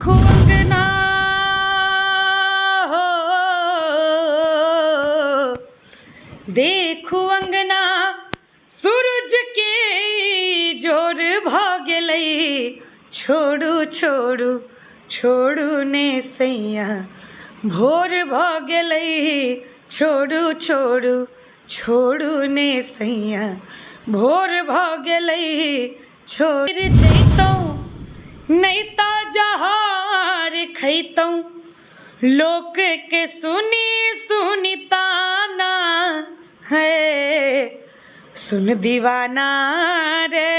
अंगना हो, देखू अंगना सूरज के जोर भऽ गेलै। छोड़ू छोड़ू छोड़ू ने सैया, भोर भऽ गेलै। छोड़ू छोड़ू छोड़ू ने सैया, भोर भऽ गेलै। छोड़ जैतहुँ नहि तऽ जहर खैतहुँ, लोकके सुनी सुनी ताना है। सुन दीवाना रे,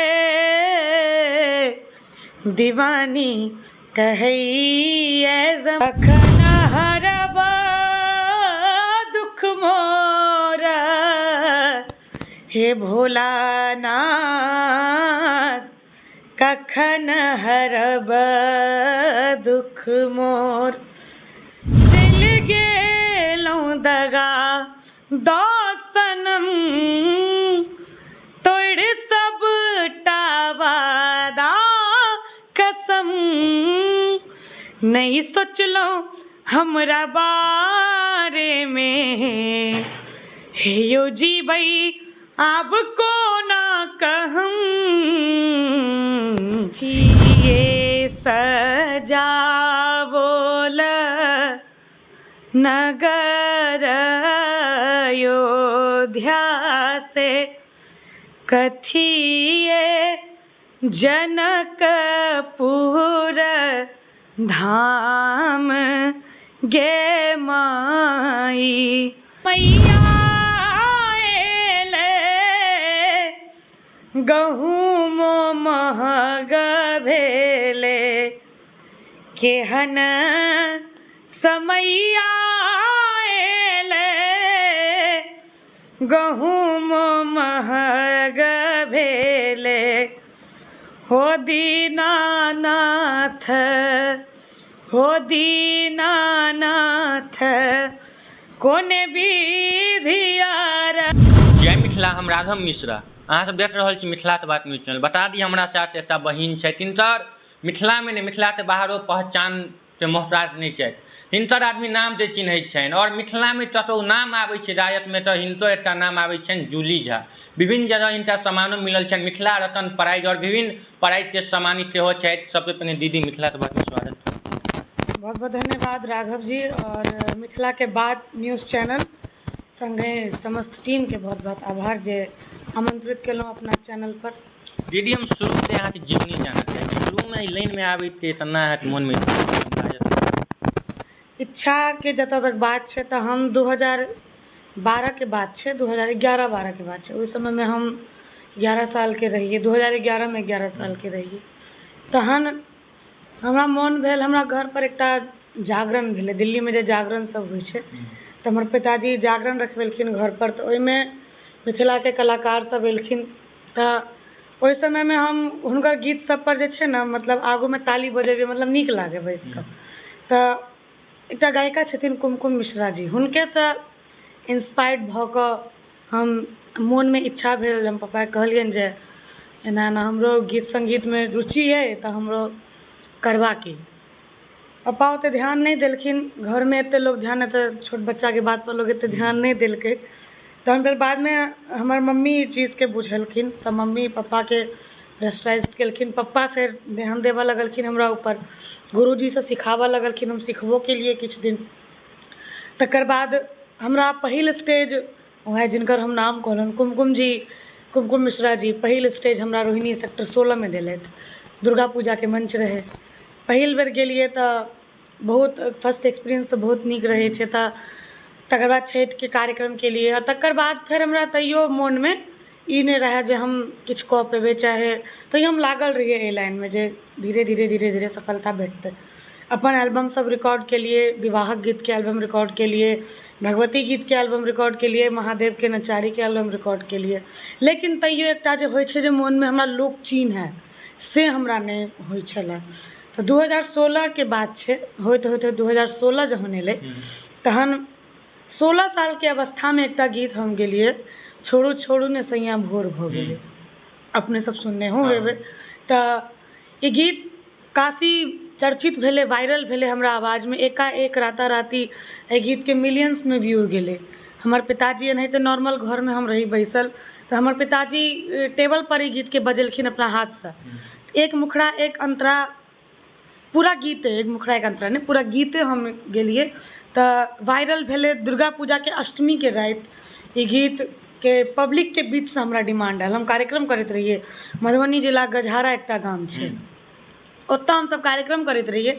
दीवानी कहैए कखन हरब दुख मोरा, हे भोलानाथ कखन हरब दुख मोर। चलि गेलहुँ दगा दऽ सनम, तोड़ि सबटा वादा कसम। नहि सोचलहुँ हमरा बारेमे, हे यौ जीबै आब कोना कहम। ये सजावोल नगर अयोध्या से, कथिए जनकपुर धाम गे माई। मैया एलै गहूँमो महग भेलै, केहन समैया एलै, गहूँमो महग भेलै। हो दीनानाथ, हो दीनानाथ, कोने विधिया। जय मिथिला, हम राघव मिश्रा, अहाँ सब देख रहल छी मिथिलाके बात न्यूज चैनल। बता दी, हमरा साथ एकटा बहिन छथि, हिनकर मिथिलामे नहि, मिथिलाके बाहरो पहचानके मोहताज नहि छथि। हिनकर आदमी नाम जे चिन्हैत छनि आओर मिथिलामे कतहु नाम आबै छै गायकमे तऽ हिनको एकटा नाम आबै छनि, जूली झा। विभिन्न जगह हिनका सम्मानो मिलल छनि, मिथिला रत्न प्राइज आओर विभिन्न प्राइजके सम्मानित सेहो छथि। सबसँ पहिने दीदी, मिथिलाके बातमे स्वागत। बहुत बहुत धन्यवाद राघव जी आओर मिथिलाके बात न्यूज़ चैनल संगे समस्त टीमके बहुत बहुत आभार जे आमंत्रित केलहुँ अपना चैनल पर। दीदी, हम शुरूसँ अहाँके जीवनी जानऽ चाहै छी। शुरूमे एहि लाइनमे आबैके केना अहाँके मोनमे इच्छाके जतऽ तक बात छै तऽ हम 2012के बात छै, 2011 12के बात छै, ओहि समयमे हम 11 सालके रहियै। 2011मे 11 सालके रहियै, तहन हमरा मोन भेल। हमरा घरपर एकटा जागरण भेलै। दिल्लीमे जे जागरण सब होइ छै तऽ हमर पिताजी जागरण रखबेलखिन घरपर, तऽ ओहिमे मिथिलाके कलाकार सब एलखिन। तऽ ओहि समयमे हम हुनकर गीत सबपर जे छै ने, मतलब आगूमे ताली बजेबै, मतलब नीक लागै बैसिकऽ। तऽ एकटा गायिका छथिन कुमकुम मिश्रा जी, हुनकेसँ इन्सपायर्ड भऽ कऽ हम मोनमे इच्छा भेल। हम पप्पाके कहलियनि जे एना एना हमरो गीत सङ्गीतमे रुचि अइ, तऽ हमरो करबाक अइ। पप्पा ओतेक ध्यान नहि देलखिन। घरमे एतेक लोक ध्यान एतेक छोट बच्चाके बातपर लोक एतेक ध्यान नहि देलकै। तहन फेर बादमे हमर मम्मी ई चीजके बुझलखिन, तऽ मम्मी पप्पाके प्रेशराइज केलखिन। पप्पा फेर ध्यान देबऽ लगलखिन हमरा ऊपर, गुरुजीसँ सिखाबऽ लगलखिन। हम सिखबो केलियै किछु दिन। तकर बाद हमरा पहिल स्टेज वएह जिनकर हम नाम कहलहुँ, कुमकुम जी, कुमकुम मिश्रा जी, पहिल स्टेज हमरा रोहिणी सेक्टर 16मे देलथि। दुर्गा पूजाके मञ्च रहै। पहिल बेर गेलियै तऽ बहुत फर्स्ट एक्सपीरियंस तऽ बहुत नीक रहै छै। तऽ तकर बाद छठिके कार्यक्रम केलियै आ तकर बाद फेर हमरा तैयो मोनमे ई नहि रहए जे हम किछु कऽ पेबै चाहे, तैयो हम लागल रहियै एहि लाइनमे जे धीरे धीरे धीरे धीरे सफलता भेटतै। अपन एल्बम सब रिकॉर्ड केलियै, विवाहक गीतके एल्बम रिकॉर्ड केलियै, भगवती गीतके एल्बम रिकॉर्ड केलियै, महादेवके नचारीके एल्बम रिकॉर्ड केलियै, लेकिन तैयो एकटा जे होइ छै जे मोनमे हमरा लोक चिन्है, से हमरा नहि होइ छलए। तऽ 2016के बात छै, होइत होइत 2016 जहन एलै, तहन 16 सालके अवस्थामे एकटा गीत हम गेलियै, छोड़ू छोड़ू ने सैयाँ भोर भऽ गेलै। अपने सब सुननेहो हेबै। तऽ ई गीत काफी चर्चित भेलै, वायरल भेलै हमरा आवाजमे। एकाएक राताराति एहि गीतके मिलियन्समे व्यू गेलै। हमर पिताजी एनाहिते नॉर्मल घरमे हम रही बैसल, तऽ हमर पिताजी टेबलपर ई गीतके बजेलखिन अपना हाथसँ। एक मुखड़ा एक अन्तरा पूरा गीते, एक मुखड़ा एक अन्तरा नहि, पूरा गीते हम गेलियै तऽ वायरल भेलै। दुर्गा पूजाके अष्टमीके राति ई गीतके पब्लिकके बीचसँ हमरा डिमांड आयल। हम कार्यक्रम करैत रहियै, मधुबनी जिला गजहारा एकटा गाम छै, ओतऽ हमसब कार्यक्रम करैत रहियै,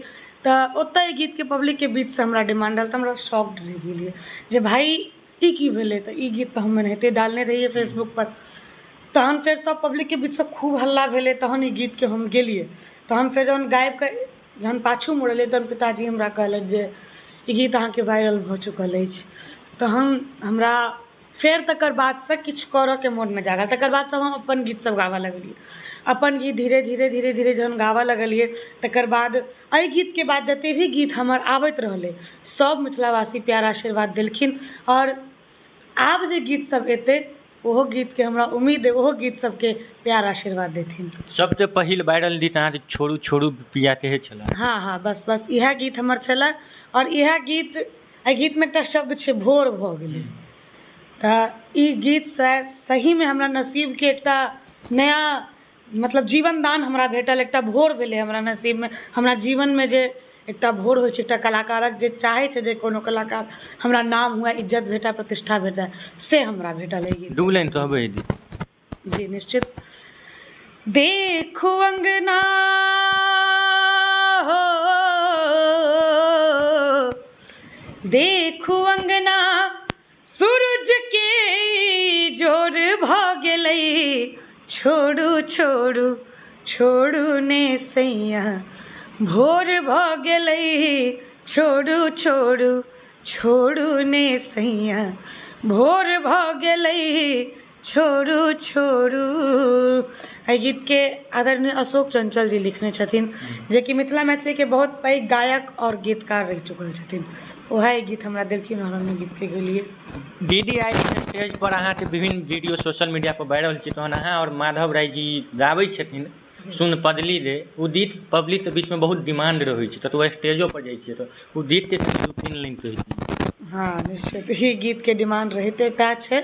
तऽ ओतऽ ई गीतके पब्लिकके बीचसँ हमरा डिमांड आयल, तऽ हमरा शॉक्ड रहि गेलियै जे भाय ई की भेलै। तऽ ई गीत तऽ हम एनाहिते डालने रहियै फेसबुकपर। तहन फेर सब पब्लिकके बीचसँ खूब हल्ला भेलै, तहन ई गीतके हम गेलियै। तहन फेर जहन गाबिकऽ जहन पाछू मुड़लियै, तहन पिताजी हमरा कहलथि जे ई गीत अहाँके वायरल भऽ चुकल अछि। तहन हमरा फेर तकर बादसँ किछु करऽके मोनमे जागल। तकर बादसँ हम अपन गीत सब गाबऽ लगलियै। अपन गीत धीरे धीरे धीरे धीरे जहन गाबऽ लगलियै, तकर बाद एहि गीतके बाद जते भी गीत हमर आबैत रहलै, सब मिथिलावासी प्यार आशीर्वाद देलखिन। आओर आब जे गीत सब एतै, ओहो गीतके हमरा उम्मीद अइ ओहो गीत सबके प्यार आशीर्वाद देथिन। सबसँ पहिल वायरल गीत अहाँके छोड़ू छोड़ू पिया के छलै? हँ हँ, बस बस इएह गीत हमर छलै। आओर इएह गीत, एहि गीतमे एकटा शब्द छै भोर भऽ गेलै, तऽ ई गीतसँ सहीमे हमरा नसीबके एकटा नया मतलब जीवनदान हमरा भेटल। एकटा भोर भेलै हमरा नसीबमे। हमरा जीवनमे जे एकटा भोर होइ छै, एकटा कलाकारक जे चाहै छै जे कोनो कलाकार हमरा नाम हुए, इज्जत भेटए, प्रतिष्ठा भेटए, से हमरा भेटल एहि गीत। दू लाइन कहबै दीदी? जी निश्चित। देखू अंगना हो, देखू अंगना सूरज के जोर भऽ गेलै, छोड़ू छोड़ू छोड़ू ने सैया भोर भऽ गेलै, छोड़ू छोड़ू छोड़ू ने सैया भोर भऽ गेलै, छोड़ू छोड़ू। एहि गीतके आदरणीय अशोक चंचल जी लिखने छथिन, जेकि मिथिला मैथिलीके बहुत पैघ गायक आओर गीतकार रहि चुकल छथिन। उएह ई गीत हमरा देलखिन आओर हम ई गीतके गेलियै। दीदी, आइ स्टेज पर अहाँके विभिन्न वीडियो सोशल मीडिया पर वायरल छै, तहन अहाँ आओर माधव राय जी गाबै छथिन सुन पगली रे, ओ गीत पब्लिकके बीचमे बहुत डिमांड रहै छै, कतहु स्टेजो पर जाइ छियै तऽ ओ गीतके दू तीन लाइन कहै छियै। हँ निश्चित, ई गीतके डिमांड रहिते टा छै।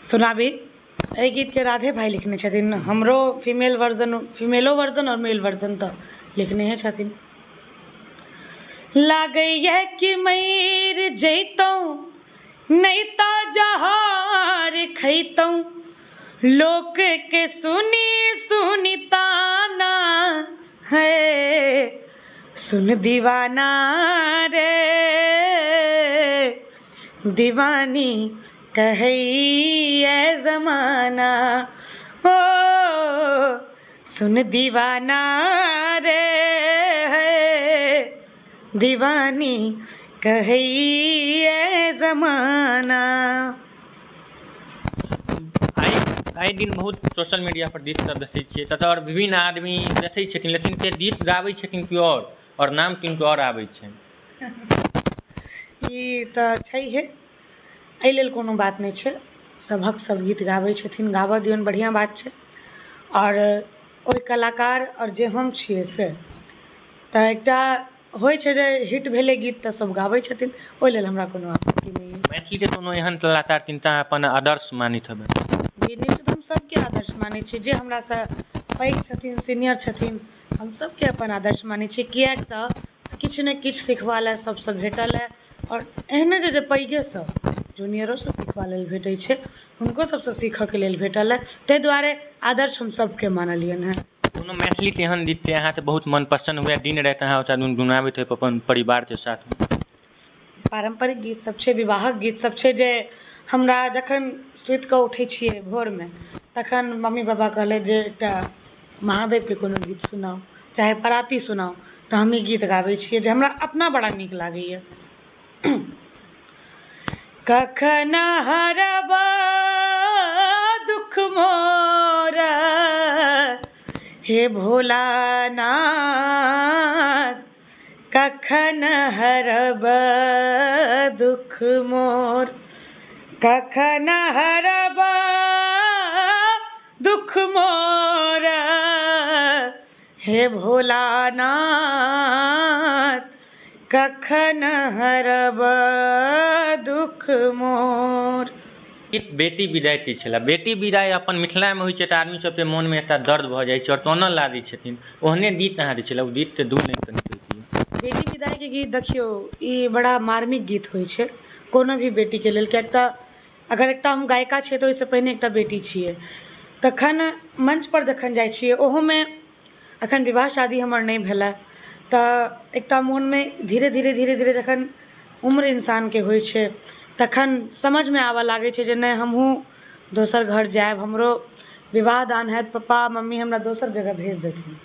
सुनाबी, एहि गीतके राधे भाइ लिखने छथिन। हमरो फीमेल वर्जन, फीमेलो वर्जन आओर मेल वर्जन तऽ लिखनेहे छथिन। लागैए कि मरि जैतहुँ नहि तऽ जहर खैतहुँ, लोकके सुनी सुनी ताना है, सुन दीवाना रे दीवानी कहैए जमाना हो, सुन दीवाना रे दीवानी कहैए जमाना। आइ आइ दिन बहुत सोशल मीडिया पर गीत सब देखै छियै, ततऽ आओर विभिन्न आदमी देखै छथिन, लेकिन से गीत गाबै छथिन केओ आओर नाम किनको आओर आबै छनि। ई तऽ छैहे, एहि लेल कोनो बात नहि छै। सभक सभ गीत गाबै छथिन, गाबऽ दियौन, बढ़िआँ बात छै। आओर ओहि कलाकार आओर जे हम छियै से तऽ एकटा होइ छै जे हिट भेलै गीत तऽ सभ गाबै छथिन, ओहि लेल हमरा कोनो आपत्ति नहि अछि। मैथिलीके कोनो एहन कलाकार जिनका अहाँ अपन आदर्श मानैत हेबै? जी निश्चित, हम सभके आदर्श मानै छी। जे हमरासँ पैघ छथिन, सीनियर छथिन, हम सभके अपन आदर्श मानै छी, किएक तऽ किछु ने किछु सिखबा लए सभसँ भेटल हँ। आओर एहने जे पैघेसँ जूनियरोसँ सिखबा लेल भेटै छै, हुनको सभसँ सीखऽके लेल भेटल हँ, ताहि दुआरे आदर्श हम सभके मानलियनि हँ। कोनो मैथिलीके एहन गीत जे अहाँके बहुत मनपसन्द हुए, दिन राति अहाँ ओकरा गुनगुनाबैत होयब अपन परिवारके साथमे? पारम्परिक गीत सब छै, विवाहक गीत सब छै, जे हमरा जखन सुति कऽ उठै छियै भोरमे, तखन मम्मी पापा कहलथि जे एकटा महादेवके कोनो गीत सुनाउ चाहे पराती सुनाउ, तऽ हम ई गीत गाबै छियै जे हमरा अपना बड़ा नीक लागैए। कखन हरब दुख मोरा हे भोलानाथ, कखन हरब दुख मोर, कखन हरब दुख मोर। हे भोलानाथ कखन हरब दुख मोर। गीत बेटी विदाइके छलै। बेटी विदाइ अपन मिथिलामे होइ छै तऽ आदमी सबके मोनमे एकटा दर्द भऽ जाइ छै आओर कानऽ लागै छथिन। ओहने गीत अहाँ छलै, ओ गीतके दू लाइन कनि कहितियै। बेटी विदाइके गीत देखियौ, ई बड़ा मार्मिक गीत होइ छै कोनो भी बेटीके लेल, किएक तऽ अगर एकटा हम गायिका छियै तऽ ओहिसँ पहिने एकटा बेटी छियै। तखन मञ्चपर जखन जाइ छियै, ओहोमे अखन विवाह शादी हमर नहि भेल हँ, तऽ एकटा मोनमे धीरे धीरे धीरे धीरे जखन उम्र इंसानके होइ छै तखन समझमे आबऽ लागै छै जे नहि, हमहूँ दोसर घर जायब, हमरो विवाह दान हैत, पप्पा मम्मी हमरा दोसर जगह भेज देथिन।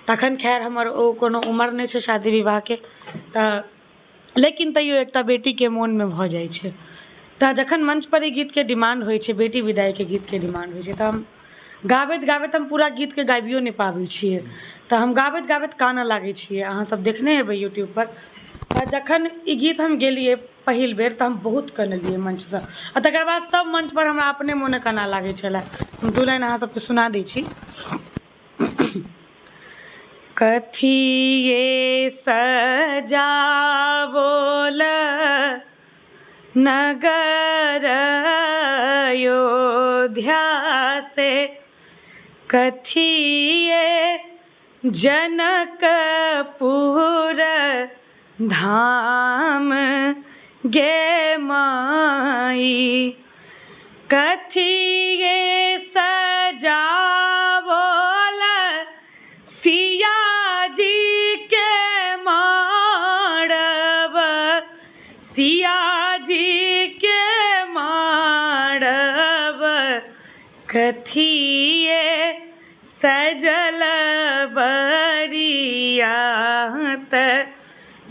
तखन खैर हमर ओ कोनो उमर नहि छै शादी विवाहके, तऽ लेकिन तैयो एकटा बेटीके मोनमे भऽ जाइ छै। तऽ जखन मञ्चपर ई गीतके डिमांड होइ छै, बेटी विदाइके गीतके डिमांड होइ छै, तऽ हम गाबैत गाबैत हम पूरा गीतके गाबियो नहि पाबै छियै, तऽ हम गाबैत गाबैत कानऽ लागै छियै। अहाँ सब देखने हेबै यूट्यूबपर। तऽ जखन ई गीत हम गेलियै पहिल बेर तऽ हम बहुत कनलियै मञ्चसँ, आ तकर बाद सब मञ्चपर हमरा अपने मोने कानऽ लागै छलै। हम दू लाइन अहाँ सबके सुना दै छी। कथिये सजावोल नगर अयोध्या से, कथिये जनकपुर धाम गे माई, कथिये सजावोल सिया जी के मारब, सिया जी के मारब, कथिये सजल बरियात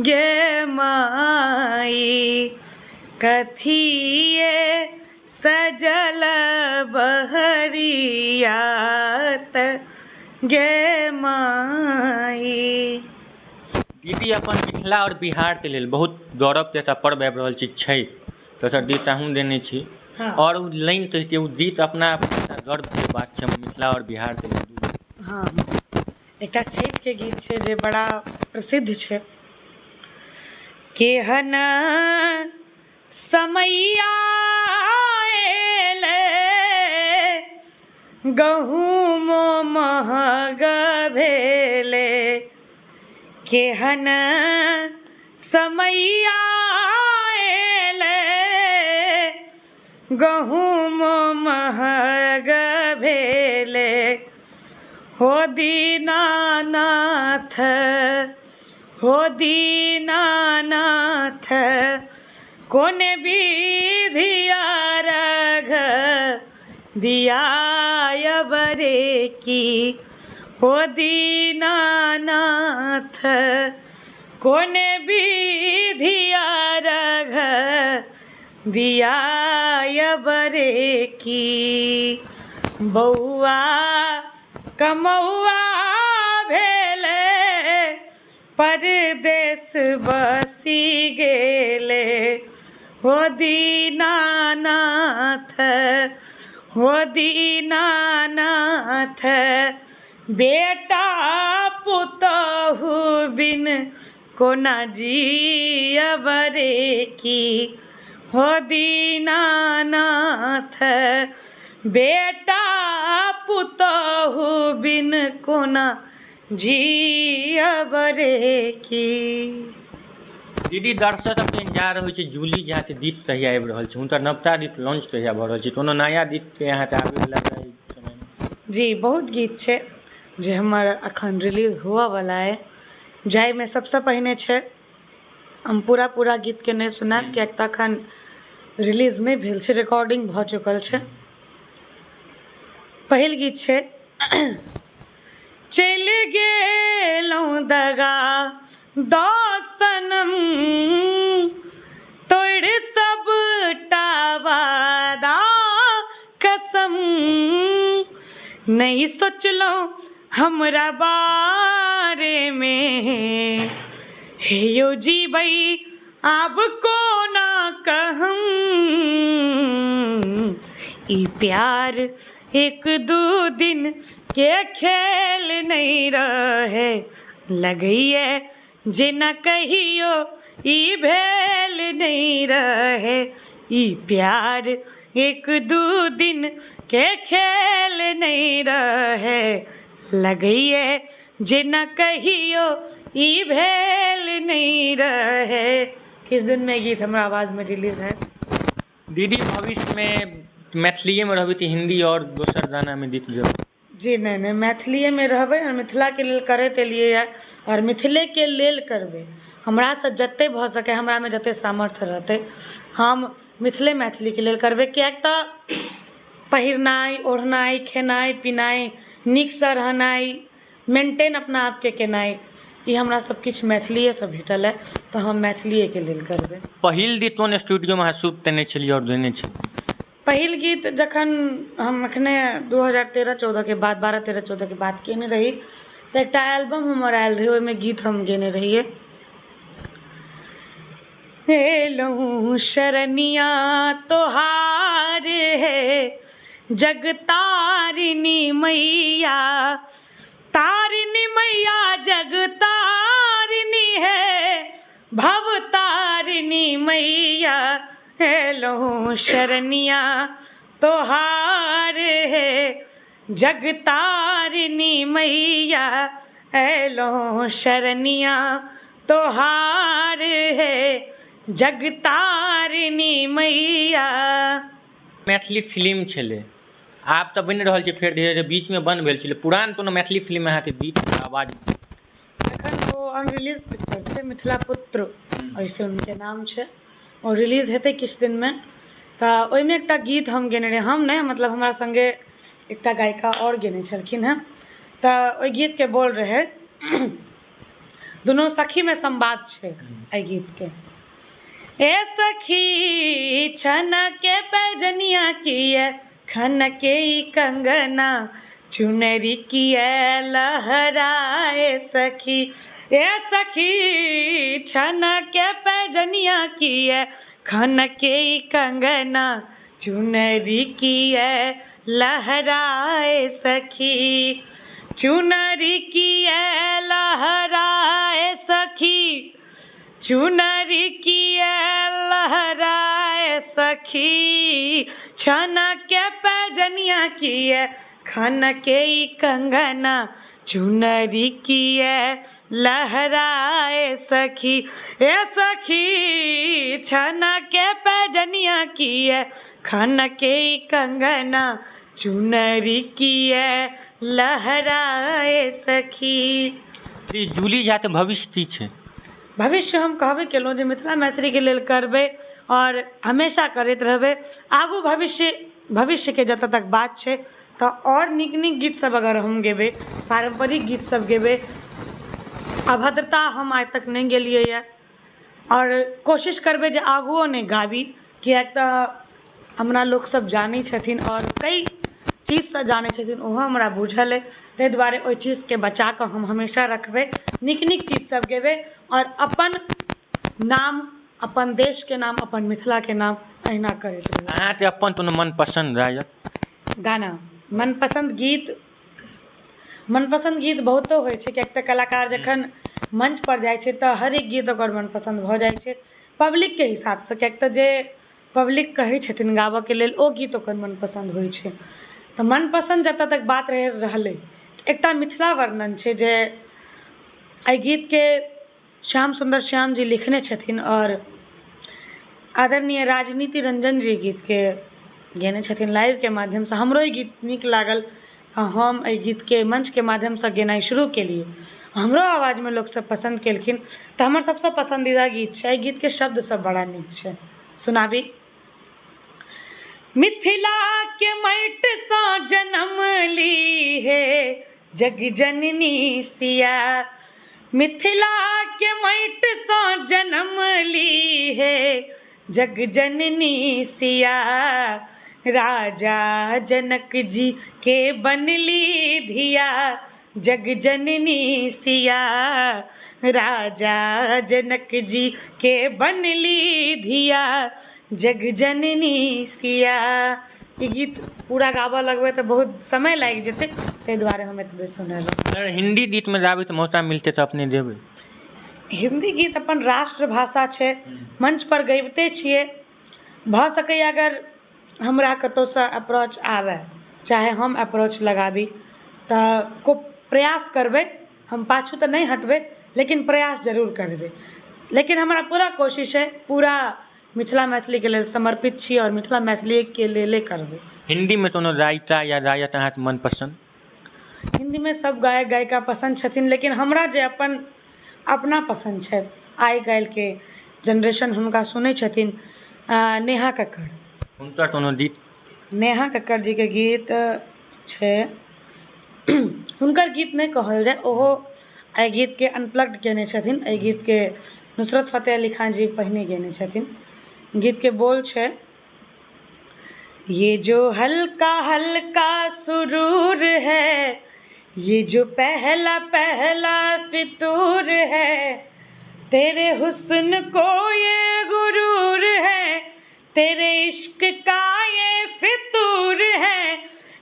गे माई, कथिये सजल बहरियात गे माई। दीदी, अपन मिथिला आओर बिहारके लेल बहुत गौरवके एकटा पर्व आबि रहल छै छठि, दोसर गीत अहूँ देने छी। आओर ओ लाइन कहितियै, ओ गीत अपना आपमे गर्वके बात छै मिथिला आओर बिहारके लेल। हँ, एकटा छठिके गीत छै जे बड़ा प्रसिद्ध छै। केहन समैया एलै, गहूमो महग भेलै, केहन समैया एलै, गहूमो महग भेलै, हो दीनानाथ, हो दीनानाथ, कोन विधि अरघ दियायब रे की, हो दीनानाथ, कोन विधि अरघ दियायब रे की, बौआ कमौआ भेलै, परदेश बसि गेलै, हो दीनानाथ, हो दीनानाथ, बेटा पुतहु बिन कोना जियब रे की, हो दीनानाथ, बेटा पुतहु बिन कोना जियब रे की। दीदी, दर्शक सबके इंतजार होइ छै जूली झाके गीत कहिया आबि रहल छै, हुनकर नवका गीत लॉन्च कहिया भऽ रहल छै, कोनो नया गीतके अहाँके आबैवला छै समयमे? जी, बहुत गीत छै जे हमर अखन रिलीज हुअवला अइ, जाहिमे सबसँ पहिने छै, हम पूरा पूरा गीतके नहि सुनायब किएक तऽ अखन रिलीज नहि भेल छै, रिकॉर्डिंग भऽ चुकल छै। पहिल गीत छै चलि गेलहुँ दगा दऽ सनम, तोड़ि सबटा वादा कसम, नहि सोचलहुँ हमरा बारेमे, हे यौ जीबै आब कोना कहम, ई प्यार एक दू दिन के खेल नहि रहै, लगैए जेना कहियो ई भेल नहि रहै। ई प्यार एक दू दिन के खेल नहि रहै, लगैए जेना कहियो ई भेल नहि रहै। किछु दिनमे गीत हमरा आवाजमे रिलीज हैत। दीदी, भविष्यमे मैथिलीएमे रहबै कि हिन्दी आओर दोसर गानामे गीत देबै? जी नहि नहि, मैथिलीएमे रहबै आओर मिथिलाके लेल करैत एलियैए आओर मिथिलेके लेल करबै। हमरासँ जतेक भऽ सकै, हमरामे जतेक सामर्थ्य रहतै, हम मिथिले मैथिलीके लेल करबै, किएक तऽ पहिरनाइ ओढ़नाइ खेनाइ पिनाइ नीकसँ रहनाइ, मेन्टेन अपना आपके केनाइ, ई हमरा सबकिछु मैथिलिएसँ भेटल अइ, तऽ हम मैथिलिएके लेल करबै। पहिल गीत कोन स्टूडियोमे अहाँ शूट केने छलियै आओर देने छलियै? पहिल गीत जखन हम एखने 2013 14के बाद, 12 13 14के बाद केने रही, तऽ एकटा एल्बम हमर आयल रहै, ओहिमे गीत हम गेने रहियै। एलहुँ शरणिया तोहार हे जगतारिणी मैया, तारिणी मैया जगतारिणी हे भवतारिणी मैया, एलहुँ शरणिया तोहार हे जगतारिणी मैया, एलहुँ शरणिया तोहार हे जगतारिणी मैया। मैथिली फिल्म छलै, आब तऽ बनि रहल छै फेर धीरे धीरे, बीचमे बन्द भेल छलै। पुरान कोनो मैथिली फिल्ममे अहाँके गीत आवाज? एखन ओ अनरिलीज पिक्चर छै, मिथिला पुत्र ओहि फिल्मके नाम छै। ओ रिलीज हेतै किछु दिनमे। तऽ ओहिमे एकटा गीत हम गेने रही, हम नहि, मतलब हमरा सङ्गे एकटा गायिका आओर गेने छलखिन हेँ। तऽ ओहि गीतके बोल रहै, दुनू सखीमे संवाद छै एहि गीतके। ए सखी छनके पैजनिया किए खनके ई कंगना, चुनरी किए लहराए सखी। ए सखी छनके पैजनिया किए खनके ई कंगना, चुनरी किए लहराए सखी, चुनरी किए लहराए सखी, चुनरी किए लहराए सखी, छनके पैजनिया किए खनके ई कंगना, चुनरी किए लहराए सखी। ए सखी छनके पैजनिया किए खनके ई कंगना, चुनरी किए लहराए सखी। ई जूली झाके भविष्य की छै? भविष्य हम कहबे केलहुँ जे मिथिला मैथिलीके लेल करबै आओर हमेशा करैत रहबै। आगू भविष्य, भविष्यके जतऽ तक बात छै, तऽ आओर नीक नीक गीतसभ अगर हम गेबै, पारम्परिक गीतसभ गेबै। अभद्रता हम आइ तक नहि गेलियैए आओर कोशिश करबै जे आगुओ नहि गाबी, किएक तऽ हमरा लोकसभ जानै छथिन आओर कई चीजसँ जानै छथिन, ओहो हमरा बुझल अइ। ताहि दुआरे ओहि चीजके बचाकऽ हम हमेशा रखबै, नीक नीक चीजसभ गेबै आओर अपन नाम, अपन देशके नाम, अपन मिथिलाके नाम अहिना करैत रहबै। अहाँके अपन कोनो मनपसन्द गायक? गाना मनपसन्द गीत, मनपसन्द गीत बहुतो होइ छै, किएक तऽ कलाकार जखन मञ्चपर जाइ छै तऽ हरेक गीत ओकर मनपसन्द भऽ जाइ छै पब्लिकके हिसाबसँ, किएक तऽ जे पब्लिक कहै छथिन गाबऽके लेल ओ गीत ओकर मनपसन्द होइ छै। तऽ मनपसन्द जतऽ तक बात रहलै, एकटा मिथिला वर्णन छै जे एहि गीतके श्याम सुन्दर श्याम जी लिखने छथिन आओर आदरणीय राजनीति रंजन जी गीतके गेने छथिन लाइवके माध्यमसँ। हमरो ई गीत नीक लागल आ हम एहि गीतके मञ्चके माध्यमसँ गेनाइ शुरू केलियै। हमरो आवाजमे लोकसभ पसन्द केलखिन, तऽ हमर सभसँ पसन्दीदा गीत छै। एहि गीतके शब्दसभ बड़ा नीक छै, सुनाबी। मिथिलाके माटिसँ जनम ली हे जग जननी सिया, मिथिलाके माटिसँ जनम ली हे जग जननी सिया, राजा जनक जी के बनली धिया, जग जननी सिया। राजा जनक जी के बनली धिया, जग जननी सिया। ई गीत पूरा गाबऽ लगबै तऽ बहुत समय लागि जेतै, ताहि दुआरे हम एतबे सुनेलहुँ। अगर हिन्दी गीतमे गाबैके मौका मिलतै तऽ अपने गेबै? हिन्दी गीत अपन राष्ट्रभाषा छै, मञ्चपर गबिते छियै। भऽ सकैए अगर हमरा कतहुसँ अप्रोच आबय, चाहे हम अप्रोच लगाबी, तऽ प्रयास करबै। हम पाछू तऽ नहि हटबै, लेकिन प्रयास जरूर करबै। लेकिन हमरा पूरा कोशिश अइ, पूरा मिथिला मैथिलीके लेल समर्पित छी आओर मिथिला मैथिलीके लेले करबै। हिन्दीमे कोनो गायिका या गायक अहाँके मनपसन्द? हिन्दीमे सब गायक गायिका पसन्द छथिन, लेकिन हमरा जे अपन अपना पसन्द छथि, आइ काल्हिके जेनरेशन हुनका सुनै छथिन, नेहा कक्कड़। हुनकर कोनो गीत? नेहा कक्कड़ जीके गीत छै, हुनकर गीत नहि कहल जाय, ओहो एहि गीतके अनप्लग्ड कयने छथिन। एहि गीतके नुसरत फतेह अली खान जी पहिने गयने छथिन। गीतके बोल छै, ये जो हल्का हल्का सुरूर है, ये जो पहला पहला फितूर है, तेरे हुस्न को ये गुरूर है, तेरे इश्क का ये फितूर है,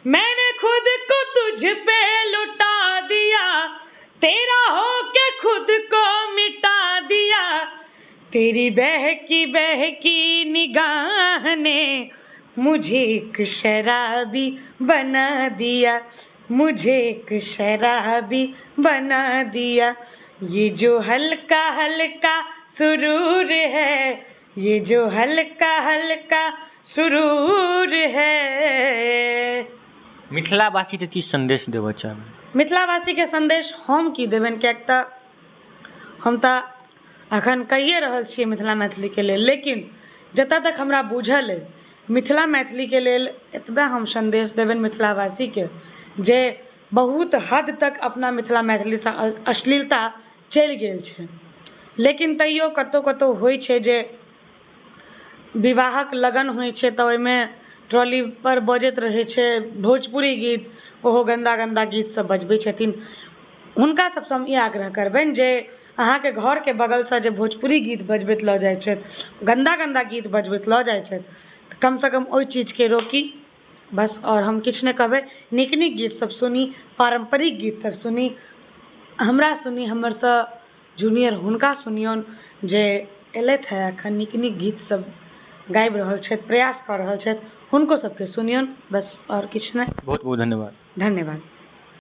मैंने खुद को तुझ पे लुटा दिया, तेरा हो के खुद को मिटा दिया, तेरी बहकी बहकी निगाह ने मुझे एक शराबी बना दिया, मुझे एक शराबी बना दिया, ये जो हल्का हल्का सुरूर है, ये जो हल्का हल्का सुरूर है। मिथिलावासीके की सन्देश देबऽ चाहबै? मिथिलावासीके सन्देश हम की देबनि, किएक तऽ हम तऽ अखन कहिए रहल छियै मिथिला मैथिलीके लेल, लेकिन जतऽ तक हमरा बुझल अइ मिथिला मैथिलीके लेल एतबे हम सन्देश देबनि मिथिलावासीके जे बहुत हद तक अपना मिथिला मैथिलीसँ अश्लीलता चलि गेल छै, लेकिन तैयो कतौ कतौ होइ छै जे विवाहक लगन होइ छै तऽ ओहिमे ट्रॉली पर बजैत रहै छै भोजपुरी गीत, ओहो गन्दा गन्दा गीत सब बजबै छथिन। हुनका सबसँ हम ई आग्रह करबनि जे अहाँके घरके बगलसँ जे भोजपुरी गीत बजबैत लऽ जाइ छथि, गन्दा गन्दा गीत बजबैत लऽ जाइ छथि, तऽ कमसँ कम ओहि चीजके रोकी, बस आओर हम किछु नहि कहबै। नीक नीक गीत सब सुनी, पारम्परिक गीत सब सुनी, हमरा सुनी, हमरसँ जूनियर हुनका सुनियौन जे एलथि हेँ एखन नीक नीक गीतसभ गाबि रहल छथि, प्रयास कऽ रहल छथि, हुनको सभके सुनियौन, बस आओर किछु नहि। बहुत बहुत धन्यवाद। धन्यवाद।